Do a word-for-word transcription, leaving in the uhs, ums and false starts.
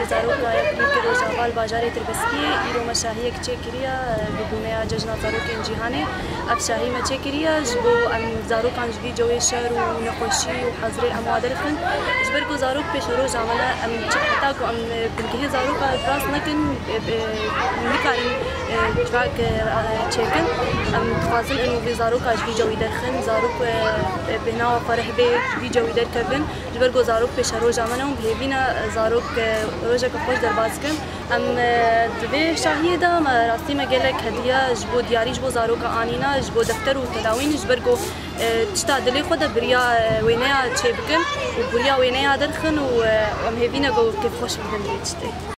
Zaroka Yekbûyî Rojava li bajarê Tirbeskiyê îro me şahiyek çêkiriye, bi bûneya Cejna Zarokên Cîhanê. Ev şahî me çêkiriye ji bo em zarokan ji vî cewê şer û nexweşî û hezirê em wa derxin. Ji ber ku zarok pêşeroja me ne, em çi heta ku em bingehê zaroka rast nekin, e, e, nikarin, e, civak, e, çêkin. Em dixwazin û vî zaroka ji vî cewî derxin, zarok, e, e, bêhna xwe reh bê ji vî cewî derkevin. Ji ber ku zarok pêşeroja me ne û bi hêvî ne zarok, e, rojeke xweş derbas bikin. Em, e, di vê şahiyê de me rastî me gelek hediye ji bo diyarî ji bo zaroka anîne, ji bo defter û tedawîn, ji ber ku, e, tişta dilê xwe de biriya, e, wêneya çêbikin û biriya wêneya derxin û, e, em hêvî ne ku kêfxweş bibin vê tiştê.